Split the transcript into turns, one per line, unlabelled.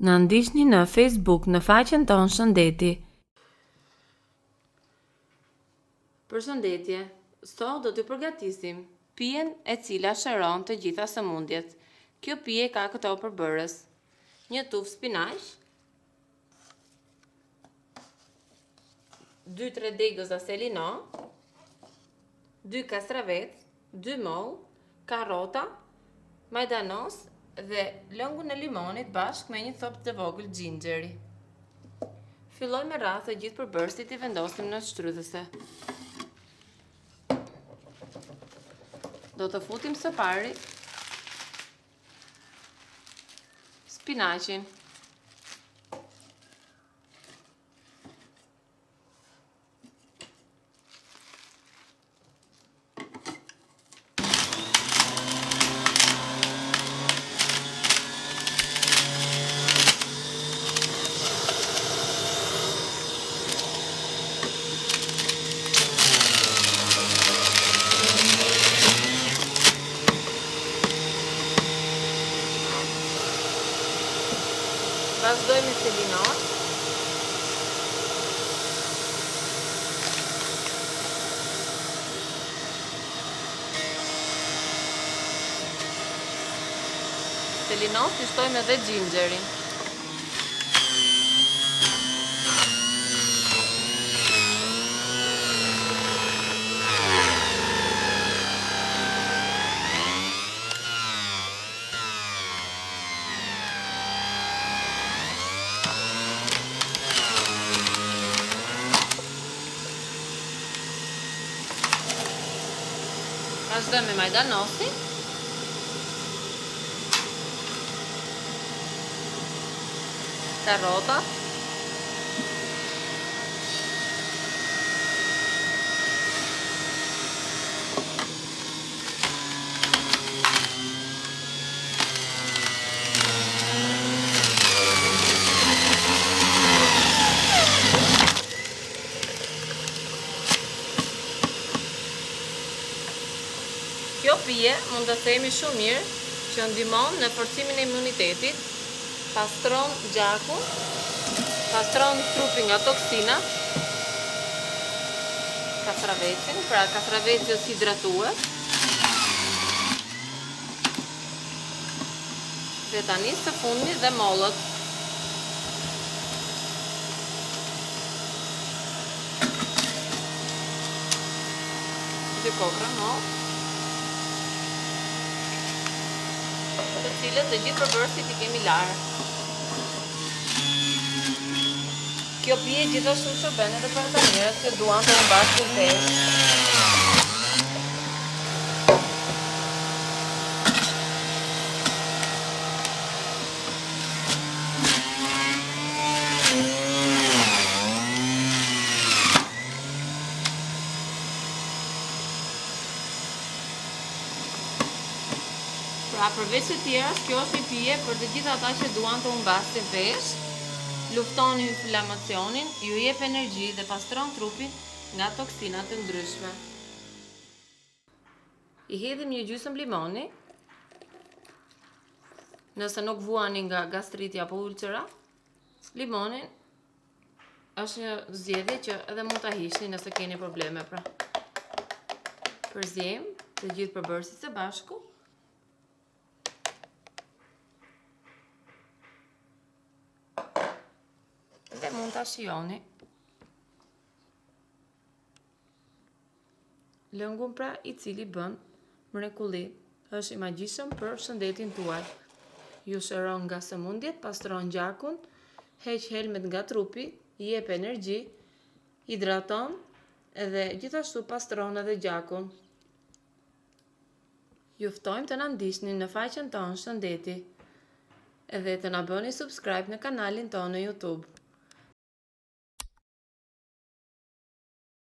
Na ndiqni në Facebook në faqen tonë Shëndeti. Përshëndetje, sot do t'ju përgatisim pijen e cila shëron të gjitha sëmundjet. Kjo pije ka këto përbërës: një tufë spinaq, 2-3 degëza selino, 2 kastravec, 2 mollë, karrota, majdanoz dhe lëngun e limonit bashkë me një copë të vogël xhinxheri. Fillojmë me radhë të gjithë përbërësit i vendosim në shtrydhëse. Do të futim së pari spinaqin. Vazhdojmë me selinon. Selinos i shtojmë edhe xhinxherin. Vazhdojmë me majdanosin. Karrotat. Kjo pije mund të themi shumë mirë që ndihmon në forcimin e imunitetit, pastron gjakun, pastron trupin nga toksinat, kastravecin, pra kastraveci është hidratues. Dhe tani së fundmi dhe mollët. Dy kokrra mollë. Të cilët të gjithë përbërësit i kemi larë. Kjo pije gjithashtu shërben edhe për ata njerëz që duan të humbasin peshë. Pra përveç të tjerash, kjo është një pije për të gjithë ata që duan të humbasin peshë, lufton inflamacionin, ju jep energji dhe pastron trupin nga toksinat e ndryshme. I hedhim një gjysmë limoni. Nëse nuk vuani nga gastriti apo ulcera, limonin është një zgjedhje që edhe mund ta hiqni nëse keni probleme pra. Përziejmë të gjithë përbërësit së bashku. Dhe mund ta shijoni. Lëngun pra i cili bën mrekulli, është i magjishëm për shëndetin tuaj. Ju shëron nga sëmundjet, pastron gjakun, heq helmet nga trupi, jep energji, hidraton dhe gjithashtu pastron edhe gjakun. Ju ftojmë të na ndiqni në faqen tonë Shëndeti dhe të na bëni subscribe në kanalin tonë në YouTube.